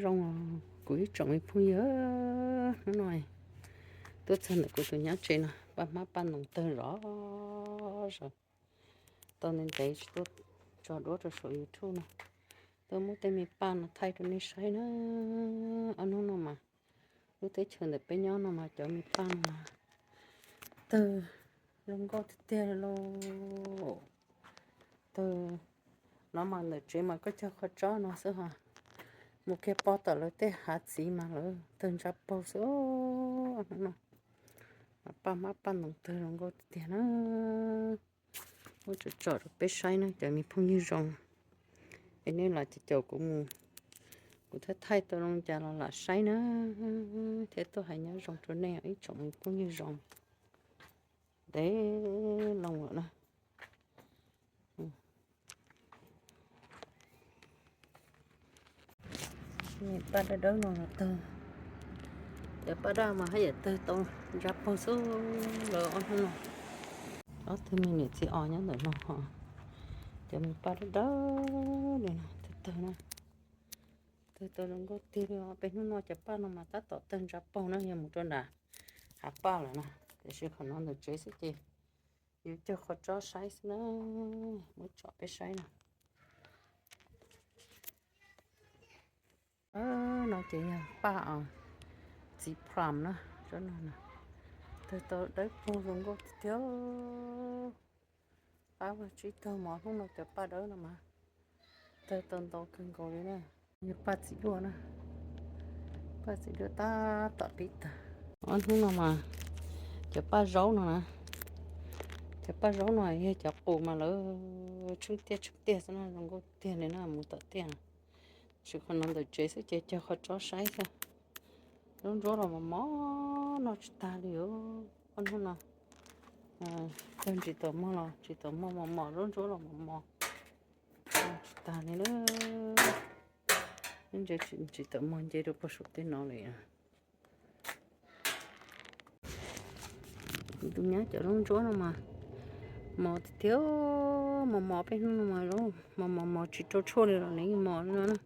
Zoo, kuv ib tsoom me phooj ywg, hnub no tuaj txog ntawm kuv tus nyab tsev no, paj hmab paj ntoos tawg zom zaws. Tau ntev ntev tsis tuaj tso duab rau saum YouTube no, tuaj muab tej me paj no thaij rau nej saib na. Ob hnub no mas lub teb chaws ntawm peb nyob no mas cov me paj no mas tawg zoo nkauj tiag tiag li lauj. Tawg no mas ntawm tsev mas koj cog qhov tsob no xwb ho, mus kiag pog tom lawv tej hav txiv mas lawv tawg ntsa paug xwb. Hnub no paj hmab paj ntoos tawg zoo nkauj tiag tiag na. Muab tsom tsom rau peb saib na cov me phooj ywg zoo. Es nej los caum kuv mus, kuv thiaj thaij tau zoo cas los lam saib na, thiab tuaj hais nyob zoo rau nej ib tsoom me phooj ywg zoo. Ntev loo lawm na. Paj dawb dawb no los tawg, cov paj daj mas haj yam tawg tau ntsa paug xwb lawm ob hnub no. Ob tug me niam txiv os nyob ntawm no ho, cov me paj dawb dawb li no tawg tawg na, tawg tau zoo nkauj tiag li os. Peb hnub no cov paj no mas tab tom tawg ntsa paug na, yog mus rau nram hav paj lawm na, tiam sis qhov no ntawm tsev xwb ces yus cog qhov tsob saib xwb na, muab tsom peb saib na. No ces yog paj txiv plum na, tsob no na, tawg tau dawb paug zoo nkauj tiag tiag. Qab vaj tsib taug mov hnub no cov paj dawb no mas tawg tau ntau kawg nkaus li na. Yog paj txiv duaj na, paj txiv duaj tab tom pib tawg. Ob hnub no mas cov paj zaub no na, cov paj zaub no yog cov qus mas lawv tsheej tiaj tsheej tiaj xwb na, zoo nkauj tiag li na, mus tom tiaj na. Tsis qhov no ntawm tsev xwb ces cog qhov tsob saib xwb. Lub ntsuab los mos mos noj tsis tag li os. Ob hnub no tag ntsis tom mog los tsis tom mog, mos mos lub ntsuab los mos mos noj tsis tag li na. Ntsis tom mog nce rau puag saum tej no li. Kuv tus nyab cov lub ntsuab no mas mos tiag tiag, mos mos peb hnub no mas mos mos mos tsis rau tshuaj li los nws yeej mos li no na.